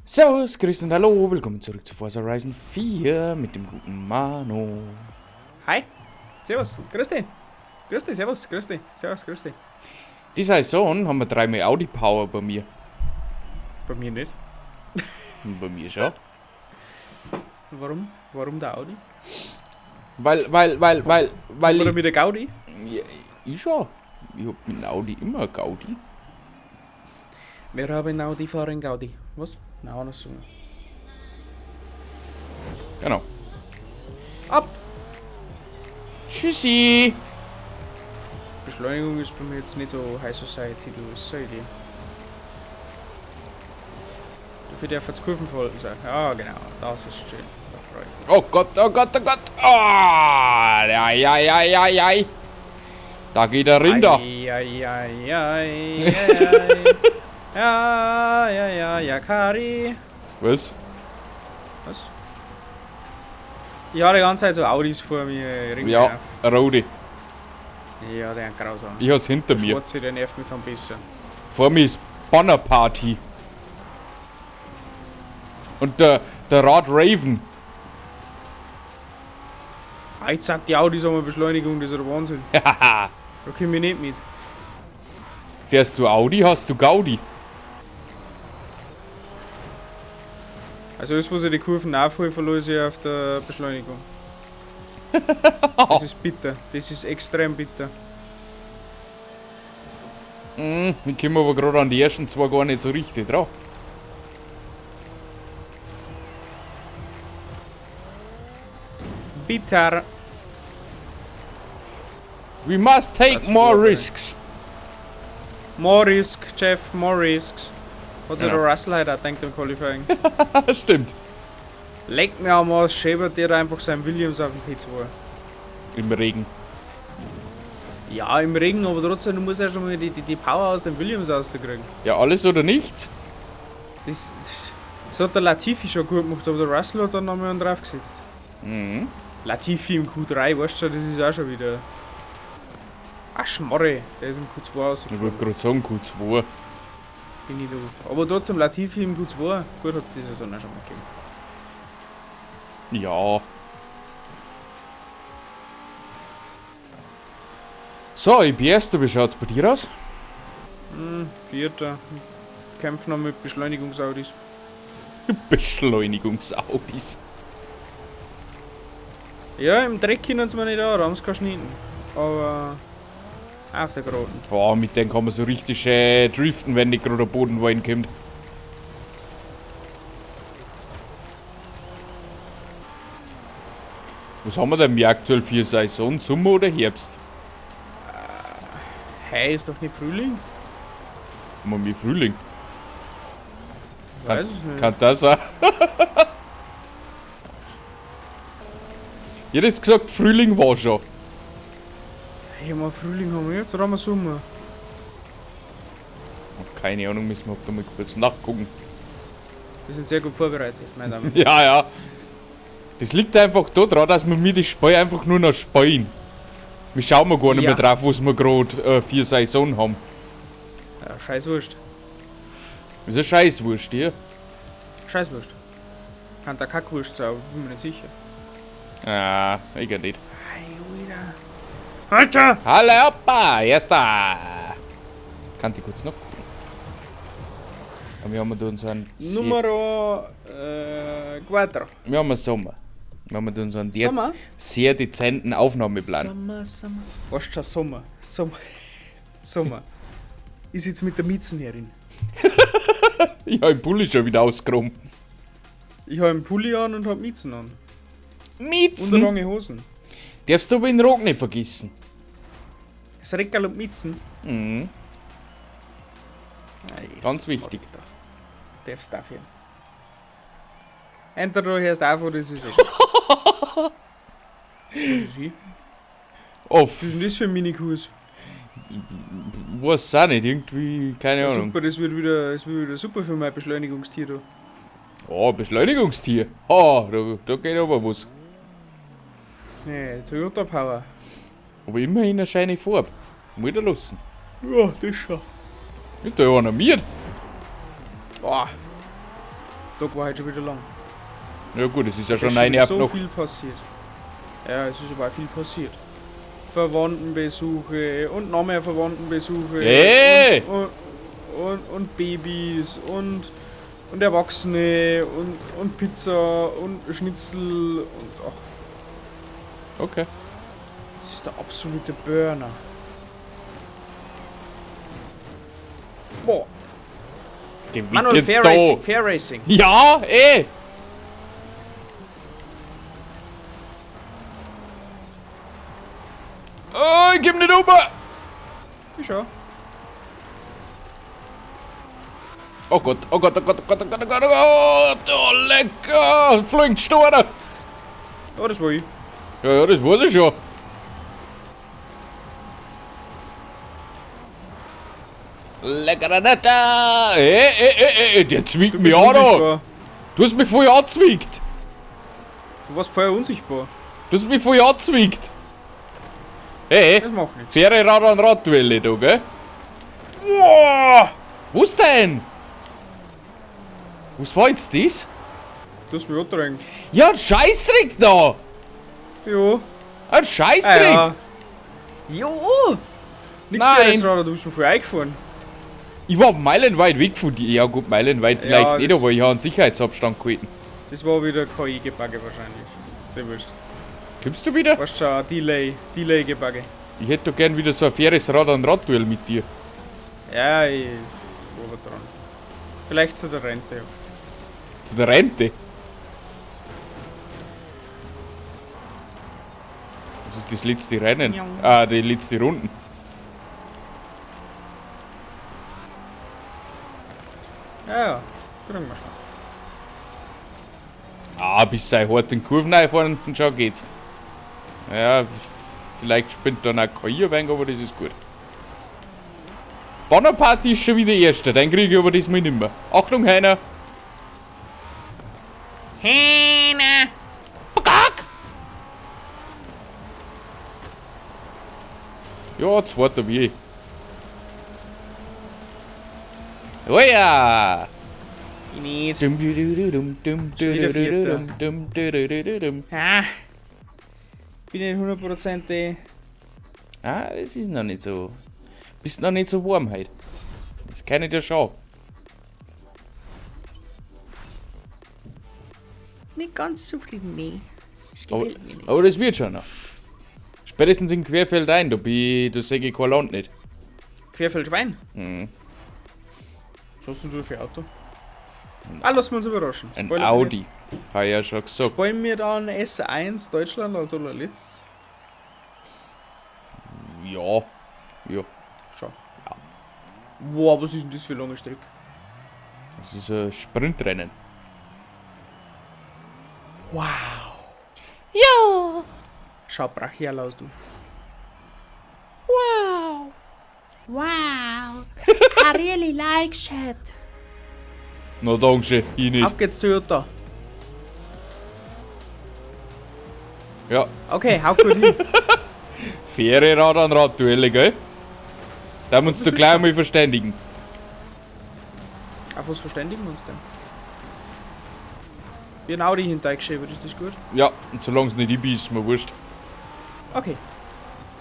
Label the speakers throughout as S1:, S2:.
S1: Servus, grüß und hallo, willkommen zurück zu Forza Horizon 4 mit dem guten Manu.
S2: Hi, servus, grüß dich. Grüß dich, servus, grüß dich, servus, grüß dich.
S1: Die Saison haben wir dreimal Audi Power bei mir.
S2: Bei mir nicht.
S1: Bei mir schon.
S2: Warum? Warum der Audi?
S1: Weil
S2: Oder
S1: ich,
S2: mit der Gaudi?
S1: Ja, ich schon. Ich hab mit dem Audi immer Gaudi.
S2: Wir haben Audi fahren Gaudi. Was? Nein, anders.
S1: Genau.
S2: Ab!
S1: Tschüssi!
S2: Beschleunigung ist bei mir jetzt nicht so High Society, du Society. Dafür darf jetzt Kurvenverhalten sein. Ja, genau, das ist schön. Da freu ich mich.
S1: Oh Gott, oh Gott, oh Gott! Ah, ja, ja, ja, ja, ja. Da geht der Rinder.
S2: Ei, ei, ei, ei, ei, ei. Ja, ja, ja, ja, Kari.
S1: Was?
S2: Was? Ich habe die ganze Zeit so Audis vor mir. Ring
S1: Ja, Rodi.
S2: Ja, der ist grausam.
S1: Ich hab's hinter mir.
S2: Schwarze, der nervt mich so ein bisschen.
S1: Vor mir ist Banner Party. Und der Rad Raven.
S2: Ah, jetzt sagt die Audis haben eine Beschleunigung, das ist der Wahnsinn. Da komm ich nicht mit.
S1: Fährst du Audi, hast du Gaudi.
S2: Also alles, was ich die Kurven nachhole, verlose ich auf der Beschleunigung. Das ist bitter. Das ist extrem bitter.
S1: Ich komme aber gerade an die ersten zwei gar nicht so richtig drauf.
S2: Bitter.
S1: We must take
S2: That's
S1: more
S2: gut,
S1: risks.
S2: More risk, Jeff, more risks. Hat sich
S1: Ja.
S2: der Russell heute auch gedacht im Qualifying.
S1: Stimmt.
S2: Leck mir am Arsch, schäbert der einfach sein Williams auf dem P2.
S1: Im Regen.
S2: Ja, im Regen, aber trotzdem, du musst erst einmal die Power aus dem Williams rauskriegen.
S1: Ja, alles oder nichts.
S2: Das hat der Latifi schon gut gemacht, aber der Russell hat dann nochmal einen draufgesetzt. Latifi im Q3, weißt du schon, das ist auch schon wieder. Ach, Schmarre, der ist im Q2 rausgekommen.
S1: Ich wollte gerade sagen, Q2.
S2: Bin ich doof. Aber trotzdem, Latifi im Q2, gut hat's diese Saison auch schon mal gegeben.
S1: Ja. So, ich bin Erster, wie schaut's bei dir aus?
S2: Vierter. Kämpfen noch mit Beschleunigungsaudis.
S1: Beschleunigungsaudis.
S2: Ja, im Dreck können sie mir nicht an, da haben sie keine Schnitten. Aber auf der Geraden.
S1: Boah, mit denen kann man so richtig schön driften, wenn nicht gerade der Bodenwein kommt. Was haben wir denn hier aktuell für Saison? Sommer oder Herbst?
S2: Hey, ist doch nicht Frühling?
S1: Haben wir Frühling?
S2: Ich weiß es nicht.
S1: Kann das sein? Ich hätte gesagt, Frühling war schon.
S2: Hey, mal Frühling haben wir jetzt oder haben wir Sommer?
S1: Keine Ahnung, müssen wir auf einmal kurz nachgucken.
S2: Wir sind sehr gut vorbereitet, meine Damen.
S1: Ja, ja. Das liegt einfach da dran, dass wir mir das Spiel einfach nur noch spielen. Wir schauen mal gar nicht mehr drauf, was wir grad für Saison haben.
S2: Ja, Scheißwurst.
S1: Das ist eine Scheißwurst, ja?
S2: Scheißwurst. Kann der Kackwurst sein, aber bin mir nicht sicher.
S1: Ah, ich geh nicht.
S2: Hey, Alter! Alter!
S1: Hallo, Opa! Erster! Kann ich kurz noch gucken? Aber wir haben da unseren
S2: Numero 4.
S1: Wir haben Sommer. Wir haben da unseren
S2: Sommer?
S1: sehr dezenten Aufnahmeplan.
S2: Sommer, Sommer. Weißt du schon, Sommer. Sommer. Sommer. Ist jetzt mit der Mitzenherrin.
S1: Ich hab den Pulli schon wieder ausgeräumt.
S2: Ich hab einen Pulli an und hab Mitzen an.
S1: Mitzen?
S2: Und lange Hosen.
S1: Darfst du aber den Rock nicht vergessen.
S2: Das Reckerl und Mitzen. Nein,
S1: Ganz
S2: das
S1: wichtig.
S2: macht er. Darfst du aufhören. Entweder du hörst auf oder es ist eh schon. Was ist hier?
S1: Oh,
S2: Was ist denn das für ein Minikurs?
S1: Weiß auch nicht, irgendwie, keine
S2: Ja,
S1: Ahnung.
S2: super, das wird wieder super für mein Beschleunigungstier da.
S1: Oh, Beschleunigungstier. Oh, da geht aber was.
S2: Nee, Toyota Power.
S1: Aber immerhin eine schöne Farbe. Muss ich da lassen.
S2: Ja, das schon.
S1: Ist da einer mit?
S2: Boah. Tag war halt schon wieder lang.
S1: Ja gut, es ist ja
S2: Es
S1: schon
S2: ist
S1: 9
S2: wieder
S1: auf
S2: so
S1: noch.
S2: viel passiert. Ja, es ist aber auch viel passiert. Verwandtenbesuche und noch mehr Verwandtenbesuche.
S1: Hey!
S2: Und Babys und Erwachsene und Pizza und Schnitzel und ach.
S1: Okay.
S2: Das ist der absolute Burner. Boah.
S1: Geh
S2: Manuel,
S1: jetzt
S2: Fair
S1: da.
S2: Racing, Fair Racing.
S1: Ja, eh. Oh, ich geb nicht um.
S2: Ich schau.
S1: Oh Gott, oh Gott, oh Gott, oh Gott, oh Gott, oh Gott, oh Gott, oh lecker, fliegt Storner.
S2: Oh, das war ich.
S1: Ja, ja, das weiß ich schon. Leckerer Netter. Ey, ey, ey, ey, der zwickt mich an da. Du hast mich voll angezwickt.
S2: Du warst vorher unsichtbar.
S1: Du hast mich voll angezwickt. Ey,
S2: Das macht nichts.
S1: faire Rad an Radduelle da, gell?
S2: Boah!
S1: Was denn? Was war jetzt das?
S2: Du hast mich angedrängt.
S1: Ja, ein Scheißdreck da!
S2: Jo.
S1: Ein Scheißdreck!
S2: Ah, ja. Jo! Nix
S1: Nein.
S2: faires Rad, du bist mir voll eingefahren.
S1: Ich war meilenweit weg von dir. Ja gut, meilenweit vielleicht
S2: Ja,
S1: nicht, aber ich habe einen Sicherheitsabstand gehalten.
S2: Das war wieder KI-Gebacke wahrscheinlich. Sehr wurscht.
S1: Kommst du wieder?
S2: Weißt schon, Delay-Gebacke.
S1: Ich hätte doch gern wieder so ein faires Rad an Radduell mit dir.
S2: Ja, ich war aber dran. Vielleicht zu der Rente.
S1: Zu der Rente. Das ist das letzte Rennen.
S2: Ja.
S1: Ah, die letzte Runden.
S2: Ja, ja. Kriegen wir schon.
S1: Ah, bis sei hart in Kurven einfahren und schon geht's. Ja, vielleicht spinnt dann auch KI ein wenig, aber das ist gut. Bonnerparty ist schon wieder Erster, den kriege ich aber diesmal nimmer. Achtung, Heiner!
S2: Heiner!
S1: Kack! Ja, zweiter wie ich. Oh ja!
S2: Ich nicht.
S1: Dum, du, du, du, dum, dum, du,
S2: Schon wieder
S1: du, du,
S2: Vierter.
S1: dum, dum, du, du, du, du, dum.
S2: Ah. Bin nicht 100%.
S1: Ah, es ist noch nicht so. Bist noch nicht so warm heute. Das kann ich dir schon.
S2: Nicht ganz zufrieden, nee. Das
S1: Aber,
S2: gefällt mir nicht.
S1: aber das wird schon noch. Spätestens in Querfeld ein, da bin ich, da sehe ich kein Land nicht.
S2: Querfeldschwein?
S1: Mhm.
S2: Was hast denn du für ein Auto? Ah, lass uns überraschen.
S1: Ein
S2: Spoiler
S1: Audi. Habe ich ja schon gesagt.
S2: Spoilen wir dann S1 Deutschland als allerletztes?
S1: Ja. Ja.
S2: Schau. Ja. Wow, was ist denn das für eine lange Strecke?
S1: Das ist ein Sprintrennen.
S2: Wow.
S1: Ja.
S2: Schau brachial aus, du.
S1: Wow.
S3: Wow. I really like shit.
S1: Na danke, ich nicht.
S2: Auf geht's, Toyota.
S1: Ja.
S2: Okay, hau gut hin.
S1: Faire Rad an Radduelle, gell? Da haben wir uns
S2: Das
S1: doch
S2: ist
S1: gleich
S2: schon.
S1: mal verständigen.
S2: Auf was verständigen wir uns denn? Wir haben Audi hintergeschrieben, ist das gut?
S1: Ja, und solange es nicht ich bin, ist mir wurscht.
S2: Okay.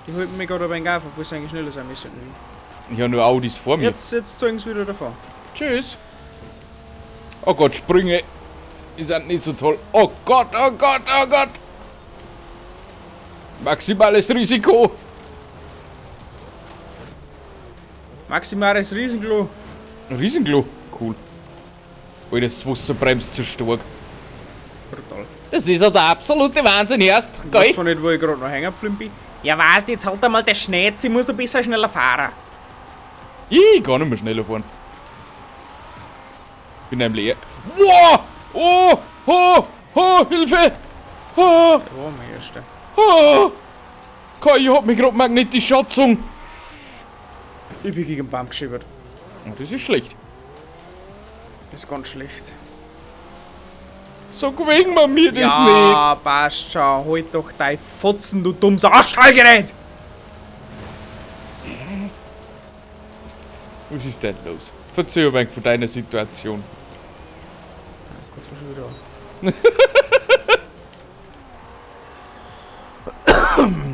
S2: Die halten mich gerade ein wenig auf, obwohl sie eigentlich schneller sein müssen.
S1: Ich habe nur Audis vor mir.
S2: Jetzt zeigen sie wieder davon.
S1: Tschüss. Oh Gott, Sprünge. Die sind nicht so toll. Oh Gott, oh Gott, oh Gott. Maximales Risiko.
S2: Maximales Riesenklo.
S1: Riesenklo. Cool. Alter, das Wasser bremst zu stark.
S2: Brutal.
S1: Das ist ja der absolute Wahnsinn erst,
S2: Ich weiß
S1: gell?
S2: zwar nicht, wo ich gerade noch hängen geblieben bin. Ja, weißt, jetzt halt einmal der Schnee, ich muss ein bisschen schneller fahren.
S1: Ich kann nicht mehr schneller fahren. Bin nämlich eher. Wow! Oh! Oh! Oh! Hilfe! Oh!
S2: Der war mein erster.
S1: Oh! KI hat mich gerade magnetisch angezogen.
S2: Ich bin gegen den Baum geschiebert.
S1: Und das ist schlecht.
S2: Das ist ganz schlecht.
S1: So gewinnt man mir das nicht.
S2: Ja, passt schon. Halt doch dein Fotzen, du dummes Arschteilgerät!
S1: Was ist denn los? Verzeih mir von deiner Situation.
S2: Kurz mal schon wieder an.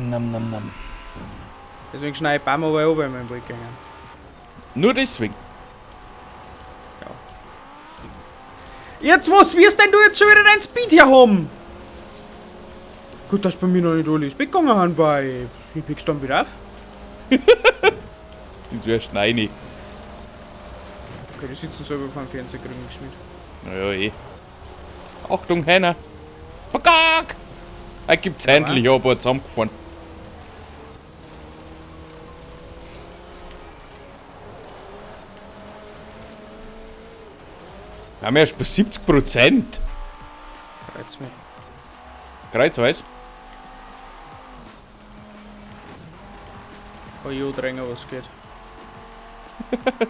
S1: Nam, nam, nam.
S2: Deswegen schneide ich Baum aber auch bei meinem Wald gegangen.
S1: Nur deswegen.
S2: Ja. Jetzt was wirst denn du jetzt schon wieder dein Speed hier haben? Gut, dass bei mir noch nicht alle ins Bett gegangen haben, weil ich pick's dann wieder auf.
S1: Das wär Schneini.
S2: Okay, die sitzen selber vor dem Fernseher, kriegen nichts mit.
S1: Naja, eh. Achtung, Heiner. Pakak! Er gibt's endlich, ich hab ein paar zusammengefahren. Wir haben erst bei 70%.
S2: Kreuz mich.
S1: Kreuzweis.
S2: Oh jo, Dränger, was geht.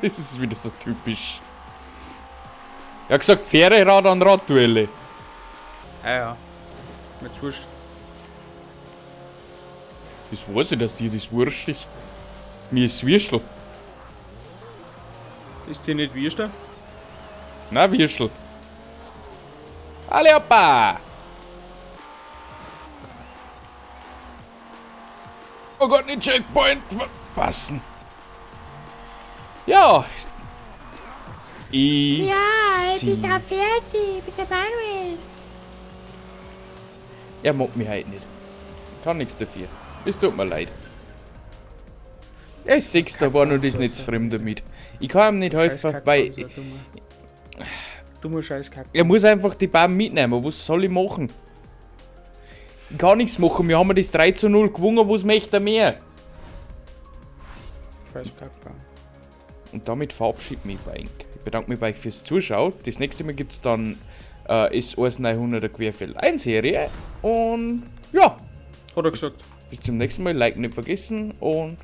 S1: Das ist wieder so typisch. Er hat gesagt, faire Rad an Radduelle.
S2: Ah ja. Mir wurscht.
S1: Das weiß ich, dass dir das wurscht ist. Mir ist Würstel.
S2: Ist dir nicht Würstel?
S1: Na, Würstel. Alle hoppa! Oh Gott, den Checkpoint verpassen. Ja. Ich
S3: Ja, ich bin da fertig. Ich bin der Manuel.
S1: Er mag mich heute nicht. Ich kann nichts dafür. Es tut mir leid. Er ist Sechster geworden und ist nicht zufrieden damit. Ich kann ihm nicht helfen, weil
S2: Dummer Scheißkack.
S1: er muss einfach die Baum mitnehmen. Was soll ich machen? Ich kann nichts machen. Wir haben das 3:0 gewonnen. Was möchte er mehr?
S2: Scheiß Kackbaum.
S1: Und damit verabschiede ich mich bei euch. Ich bedanke mich bei euch fürs Zuschauen. Das nächste Mal gibt's dann S 900er Querfeld 1 Serie. Und ja.
S2: Hat er gesagt.
S1: Bis zum nächsten Mal. Like nicht vergessen und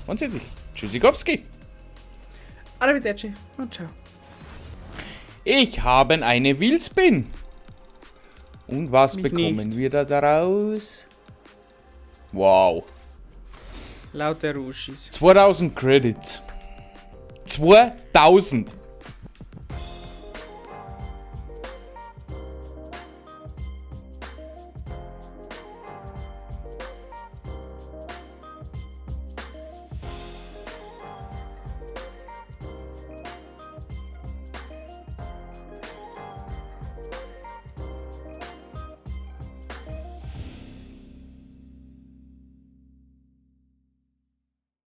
S1: man sieht sich. Tschüssikowski.
S2: Arrivederci und ciao.
S1: Ich habe eine Wheelspin. Und was
S2: Mich
S1: bekommen
S2: nicht.
S1: wir da daraus? Wow.
S2: Lauter Ruschis.
S1: 2000 Credits. 2000.